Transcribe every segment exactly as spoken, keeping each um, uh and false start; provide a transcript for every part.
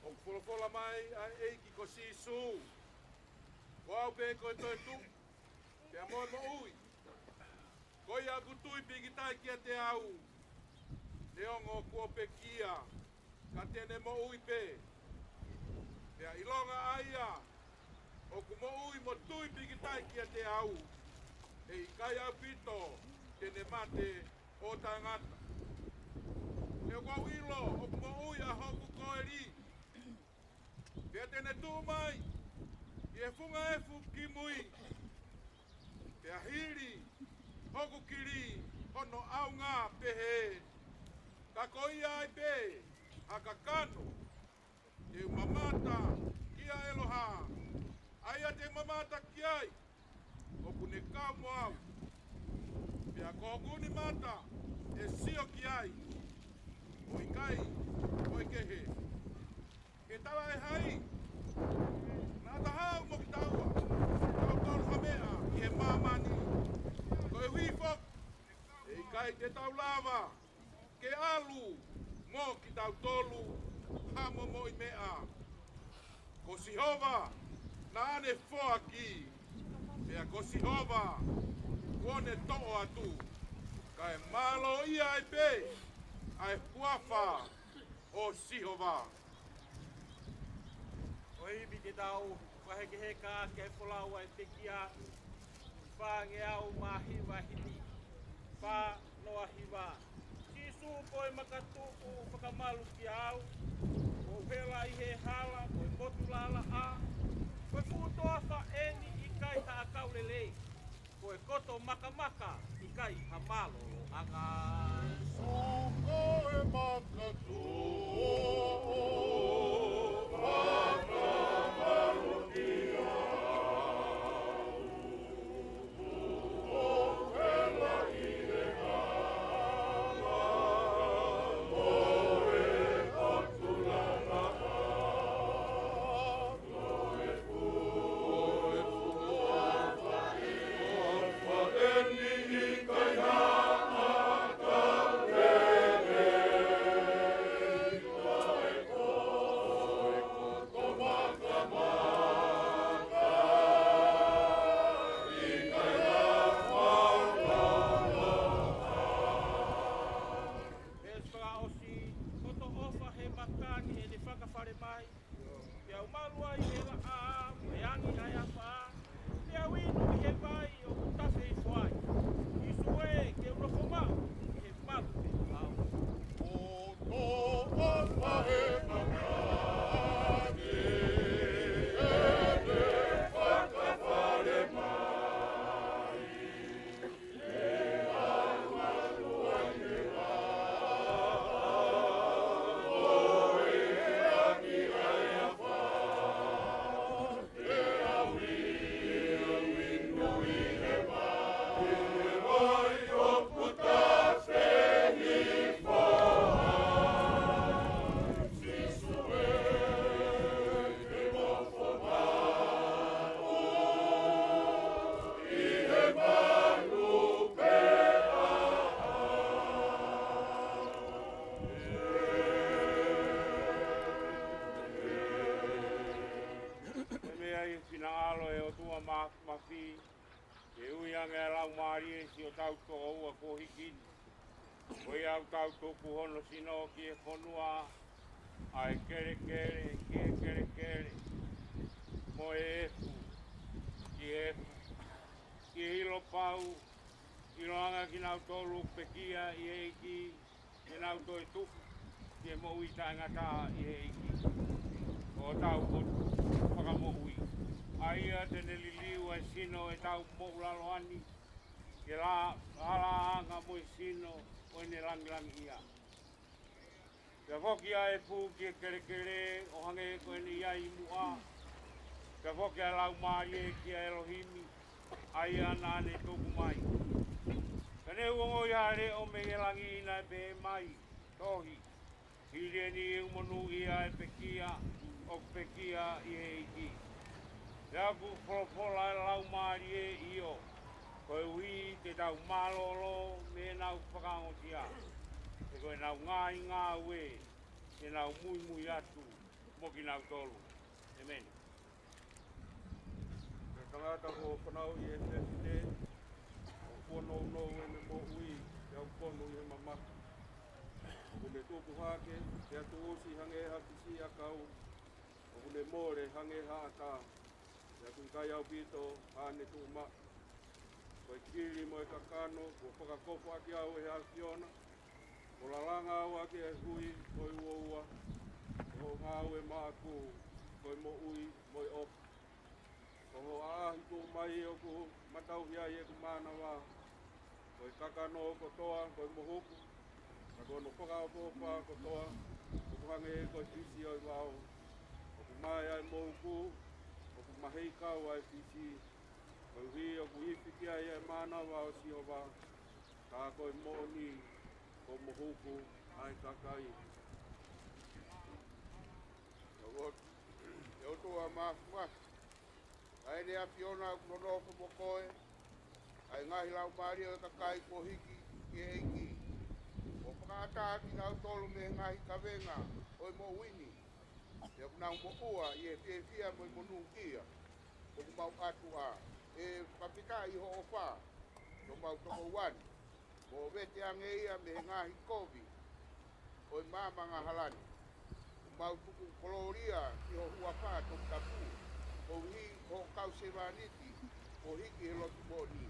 ʻOku folofola mai ʻa e ʻEiki ko Sīsū: Ko au pē ko e toetuʻu, pea mo e moʻui. Ko ia ʻoku tui pīkitai kiate au, neongo kuo pekia, ka te ne moʻui pē. Pea ʻilonga ʻa ia ʻoku moʻui mo tui pīkitai kiate au, ʻe ʻikai ʻaupito te ne mate ʻo taʻengata. He ʻoku ou ʻilo ʻoku moʻui ʻa hoku koeli, pea te ne tuʻu mai ʻi he funga efu kimui, pea hili hoku kili hono ʻaungā pehē. Ka ko ia ai pē ha kakano, te u mamata kia ʻEloha, ʻa ia te u mamata ki ai, ʻoku ne kau mo au. Pea ko hoku ʻuni mata ʻe sio ki ai, ʻo ʻikai ko e kehe. Ke tala ʻe hai, naʻa ta haʻu mo kitaua, kitautolu ha meʻa ʻi he māmani. Koeʻuhi foki, ʻe ʻikai te tau lava ke ʻalu mo kitautolu ha momoʻi meʻa. Ko Sihova naʻa ne foaki, pea ko Sihova kuo ne toʻo atu, kae mālōʻia ai pē ʻa e huafa ʻo Sihova. ʻOku ʻi ai pē ke tau fakahekeheka ki he folau ʻa e pekia, fāngeau mā hiva himi, fā noa hiva. Sīsū ko e makatuʻu fakamalu kiate au, ʻoku ou hela ʻi he hala, ko e motu lalaʻā, ko e fuʻu toafa ʻeni ʻikai ha ʻakau lelei, ko e koto makamaka ʻikai ha mālōlōʻanga. Sīsū ko e makatuʻu fakamalu kiate au. Veesi fakaʻosi: Ko hoto ʻofa he maka ni ʻene fakafale mai, pea u malu ai he laʻā, mo e angi ʻa e afā, pea u inu ʻi he vai ʻoku tafe hifo ai. Sīsū ē, ke u nofo maʻu ʻi he malu te u ʻalu. Ko hoto ʻofa he maka ni ʻene fakafale mai. Ke ui ange ʻa e Laumālie siʻotau tokoua kuo hiki ni, ko ia ʻoku tau tuku hono sino ki he fonua, ʻa e kelekele ki he kelekele, mo e efu ki he efu, ki he ʻilo pau, ʻiloange kinautolu ʻoku pekia ʻi he ʻEiki, ke nau toe tuʻu ki he moʻui taʻengata ʻi he ʻEiki, ʻo tau ʻotu fakamoʻui. ʻA ia te ne liliu ʻa e sino ʻo ʻetau moʻulaloa ni, ke la, lalaʻanga mo e sino ʻo ʻene langilangiʻia. Pea foki ʻa e efu ki he kelekele ʻo hangē ko ʻene ʻi ai muʻa. Pea foki ʻa e Laumālie kia ʻElohimi, ʻa ia naʻa ne tuku mai. Ka ne u ongoʻi ha leʻo mei he langi naʻe pehē mai, Tohi, hili eni ʻoku monūʻia ʻa e pekia, ʻoku pekia ʻi he ʻEiki. Pea ʻoku folofola ʻa e Laumālie, ʻio, koeʻuhi te tau mālōlō mei heʻenau fakaongosia, he ko ʻenau ngaahi ngāue te nau muimui atu mo kinautolu. ʻEmeni. Ko e tangata kuo fanauʻi ʻe he fefine, ʻoku nounou ʻene moʻui, pea ʻoku fonu ʻi he mamahi. ʻOku ne tupu hake, pea tuʻusi hangē ha fisiʻiʻakau, ʻoku ne mole hangē ha ʻatā, pea ʻoku ʻikai ʻaupito haʻane tuʻumaʻu. Ko e kili mo e kakano kuo fakakofuʻaki au ʻe he ʻAfiona, kuo lalanga au ʻaki ʻa e hui mo e uoua. Ko hoʻo ngāue maʻaku ko e moʻui mo e ʻofa. Ko hoʻo ʻaʻahi tuʻu mai ʻoku matauhi ai ʻeku mānava. Ko e kakano kotoa ko e mohuku, ka ko hono fakaʻofoʻofa kotoa ʻoku hangē ko e fisi ʻo e vao. ʻOku mae ʻa e mohuku, ʻoku maheikau ʻa e fisi, koeʻuhi ʻoku ifi ki ai ʻa e mānava ʻo Sihova. Ka ko e moʻoni, ko e mohuku ʻa e kakai. ʻE ʻOtu-, ʻe ʻOtua Māfimafi, ʻa ʻEne ʻAfiona ʻoku nonofo mo koe, ʻa e ngaahi laumālie ʻo e kakai kuo hiki ki he ʻEiki, ʻo fakaʻatā kinautolu mei he ngaahi kavenga ʻo e moʻui ni, pea ʻoku nau moʻua ʻi he fiefia mo e monūʻia. ʻOku mau ʻatu ā, ʻe fakafetaʻi ho ʻofa ki homau tokoua ni, mo veteange ia mei he ngaahi kovi ʻo e maama angahala ni. ʻOku mau tuku kolōlia ki ho huafa toputapu, koeʻuhi ko hoʻo kau sevāniti kuo hiki he lotu moʻoni.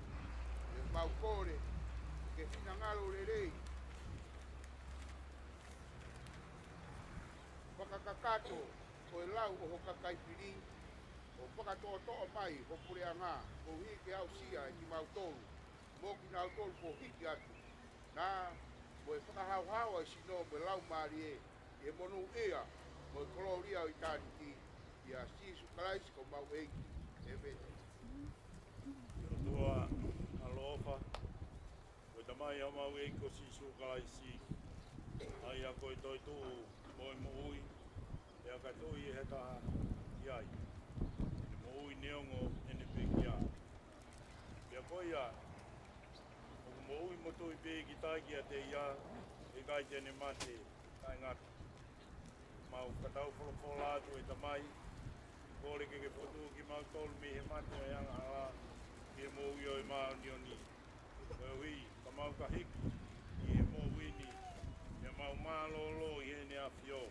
ʻOku mau kole ke finangalo lelei, fakakakato ko e lau ʻo ho kakai fili, ʻo fakatoʻotoʻo mai ho puleʻanga, koeʻuhi ke aʻusia ʻe kimautolu mo kinautolu kuo hiki atu, naʻa mo e fakahaohaoa ʻa e sino mo e laumālie, ʻi he monūʻia mo e kolōlia ʻo ʻitāniti, ʻia Sīsū Kalaisi ko homau ʻEiki. ʻEmeni. ʻE ʻOtua ʻaloʻofa, ko e Tamai ʻa homau ʻEiki ko Sīsū Kalaisi, ʻa ia ko e toetuʻu mo e moʻui, pea ʻikai toe ʻi ai ha taha ʻi ai ʻe moʻui neongo ʻene pekia. Pea ko ia ʻoku moʻui mo tui pē ʻe kitautolu kiate ia, ʻe ʻikai te ne mate taʻengata. Mau fakataufolofola atu ʻe Tamai, kole ke ke fokotuʻu kimautolu mei he mate ʻo e angahala ki he moʻui ʻo e māʻoniʻoni. Koeʻuhi ka mau ka hiki ʻi he moʻui ni, pea mau mālōlō ʻi heʻene ʻAfio,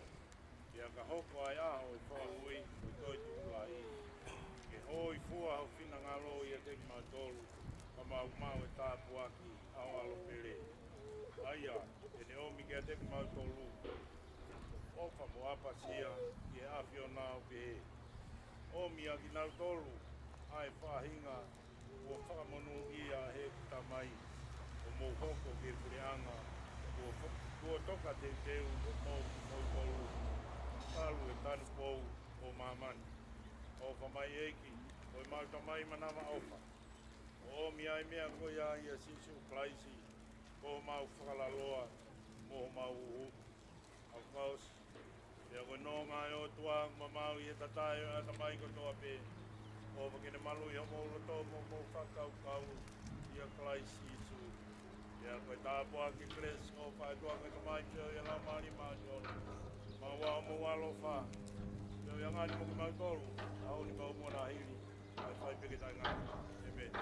pea ka hoko ʻa e ʻaho ʻo e fakamoʻui mo e toetuʻu lahi, ke hōifua ho finangalo ʻiate kimautolu, ka mau maʻu e tāpuaki ʻa ho ʻAlo pele, ʻa ia te ne ʻomi kiate kimautolu ʻofa mo ʻapasia ʻi he ʻAfiona ʻo pehē: ʻOmi ʻa kinautolu ʻa e faʻahinga kuo fakamonūʻia ʻe heʻeku Tamai, ʻo mou hoko ki he puleʻanga kuo fo-, kuo toka teuteu mo, mo tolu, talu e tanupou ʻo māmani. ʻOfa mai ʻEiki, ko homau Tamai manavaʻofa, ʻo ʻomi ʻa e meʻa ko ia ʻia Sīsū Kalaisi, ko homau fakalaloa mo homau huhu. ʻAufaosi, pea ko e nonga ʻo e ʻOtua ʻoku mamaʻo ʻi he tatae ʻo e ʻatamai kotoa pē, ʻofa ke ne maluʻi homou loto mo hoʻomou fakakaukau ʻia Kalaisi Sīsū. Pea ko e tāpuaki, kelesi, ʻofa ʻa e ʻOtua ko e Tamai, feohi ʻa e Laumālie Māʻoniʻoni, ʻoua ʻo mou ʻaloʻofa, feohiʻanga ni mo kimautolu, ʻaho ni pea mo e ʻaho ni, ʻo fai pē ke taʻengata. ʻEmeni.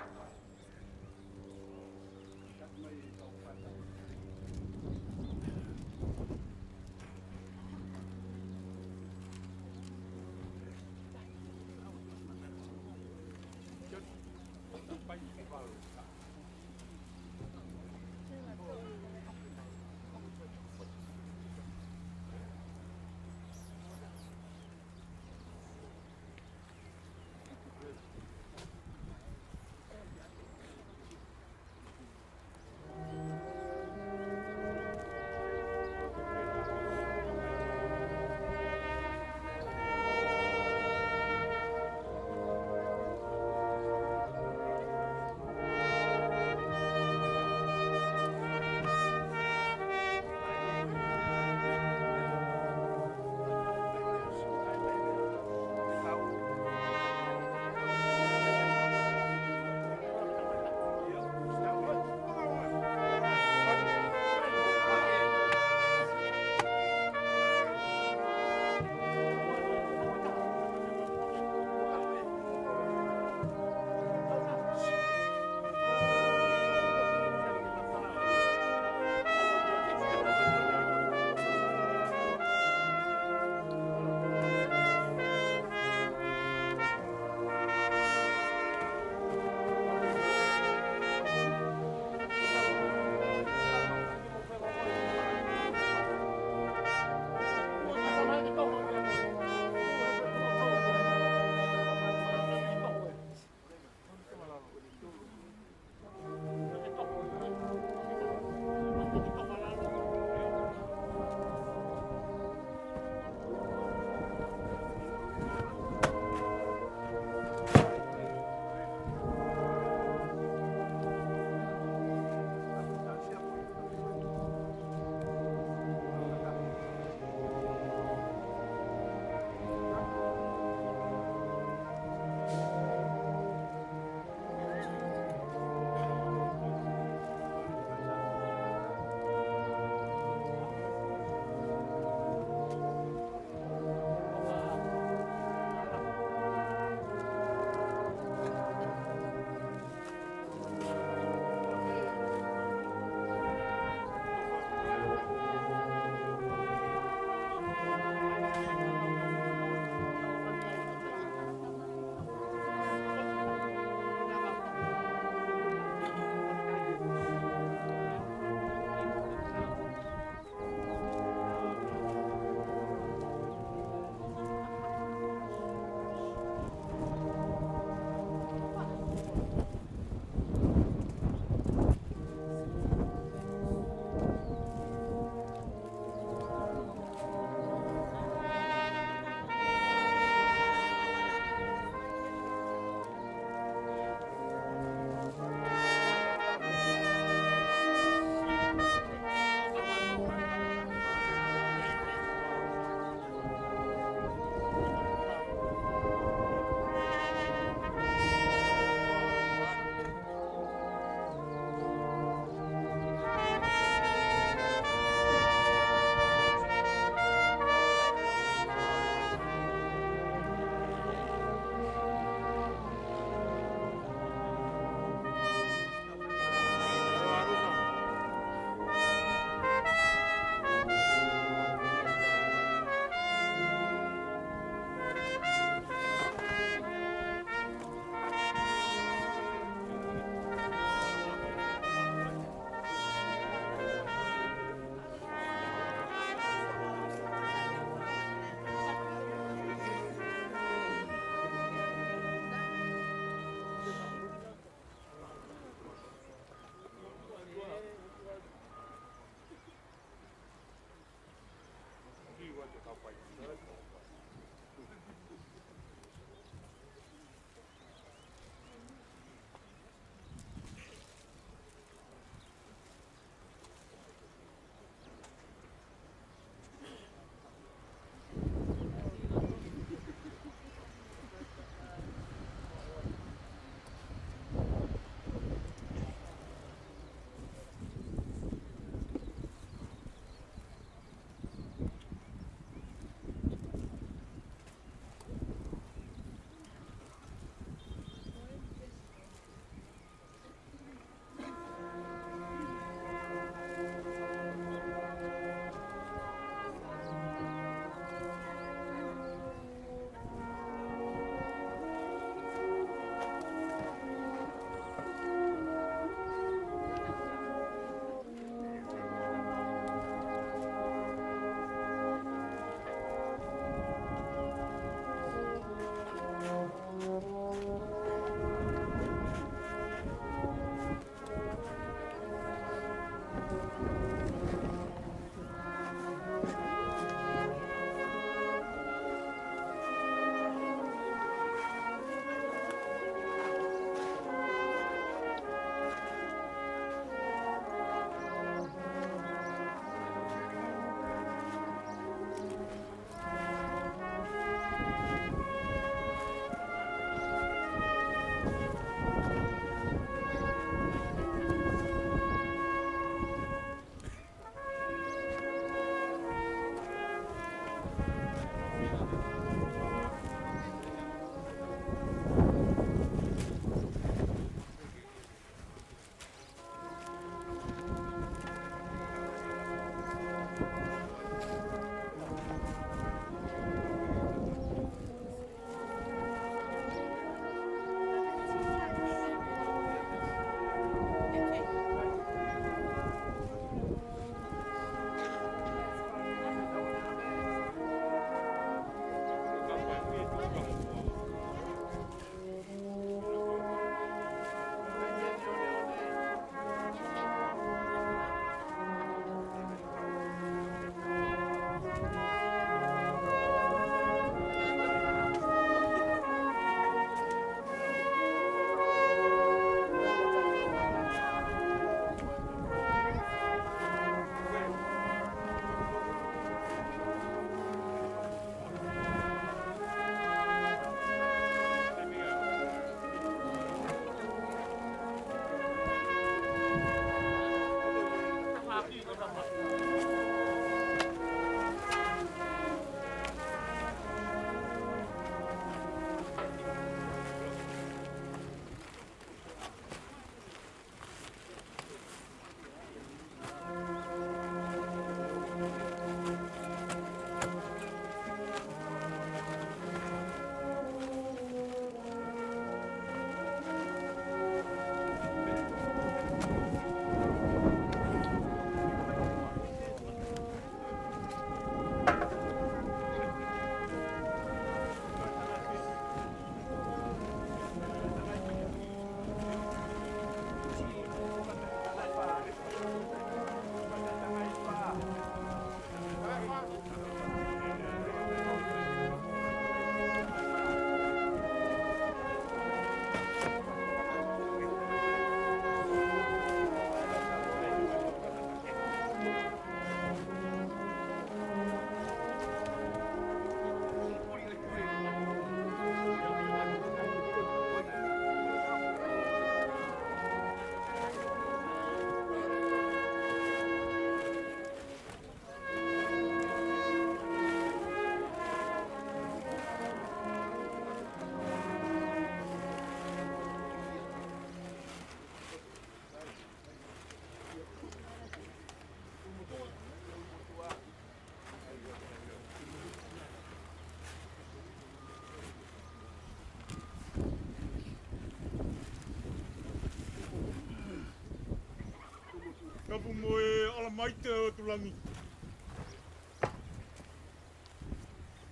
ʻEiki ʻo e langi.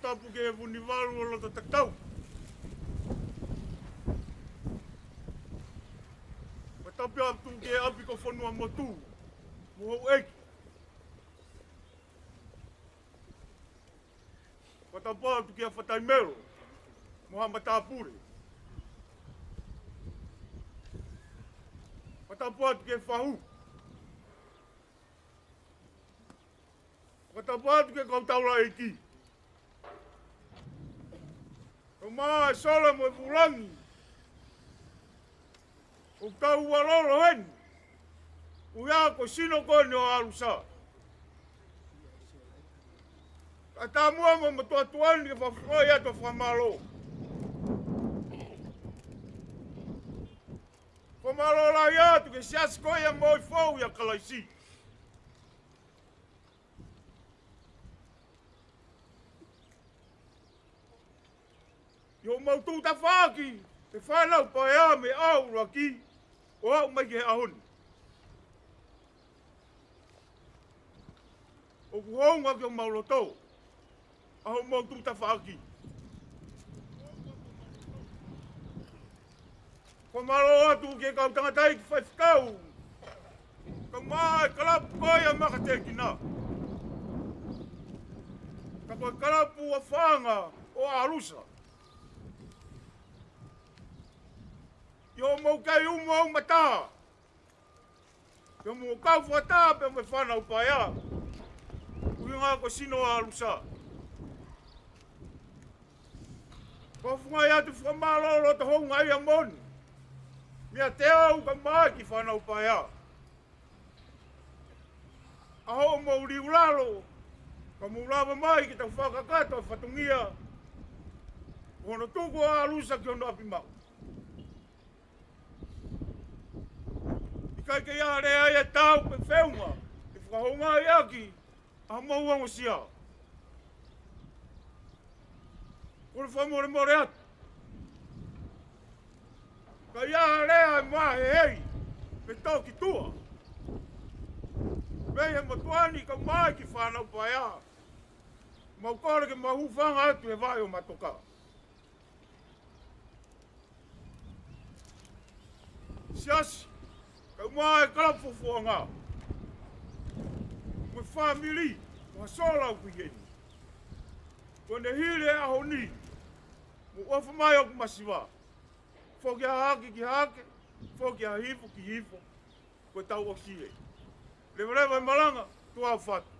Tapu ki he Vunivalu ʻo loto tatau. Fakatapu atu ki he ʻapi ko Fonuamotu mo houʻeiki. Fakatapu atu kia Fataimelo mo haʻa matāpule. Fakatapu atu ki he fahu. Fakatapu atu ki he kau taulaʻeiki. Kae ʻumaʻā e sola mo e vūlangi ʻoku tau ʻalu lolo heni, ʻuhinga ko e sino ko eni ʻo ʻAlusa. Kae ʻatā muʻa mo e mātuʻa ni ke fakafoki atu e fakamālō. Fakamālō lahi atu ki he siasi ko ia moʻui fou ʻia Kalaisi. ʻI hoʻomou tuʻu tafaʻaki, ʻe fānau paea mei he ʻaho ʻuluaki ʻo aʻu mai ki he ʻaho ni. ʻOku hounga ki homau loto ʻa hoʻomou tuʻu tafaʻaki. Fakamālō atu ki he kau tangataʻeiki faifekau, kae ʻumaʻā e kalapu ko ia Makatekina, ka ko e kalapu ʻa Fanga ʻo ʻAlusa. ʻI hoʻomou kei umu au mata, pea mou kau fakataha pea mo e fānau paea, ʻuhinga ko e sino ʻo ʻAlusa. Fakafofongaʻi atu e fakamālō loto houngaʻia moʻoni meiate au kae ʻumaʻā e kiʻi fānau paea, ʻa hoʻomou liu lalo, ka mou lava mai ke tau fakakakato e fatongia ʻo hono tuku ʻo ʻAlusa ki hono ʻapi maʻu. ʻIkai ke ʻi ai ha lea ia ʻe taau pe feʻunga ke fakahoungaʻi ʻaki ʻa hoʻomou ongosia. Kole fakamolemole atu. Ka ʻi ai ha lea ʻe maheheʻi pe toki tuʻa mei he motuʻa ni kae ʻumaʻā e kiʻi fānau paea, mau kole ke mau hūfanga atu he vaʻe ʻo e matoka. Siasi, kae ʻumaʻā e kalapu fakafofonga, mo e fāmili, mo ha sola ʻoku ʻi heni. Kuo ne hili e ʻaho ni, mo ʻofa mai ʻoku masiva. Foki ʻa Hahake ki Hahake, foki ʻa Hihifo ki Hihifo. Ko e tau ʻosi ē. Levaleva e malanga, tuʻa ʻofa atu.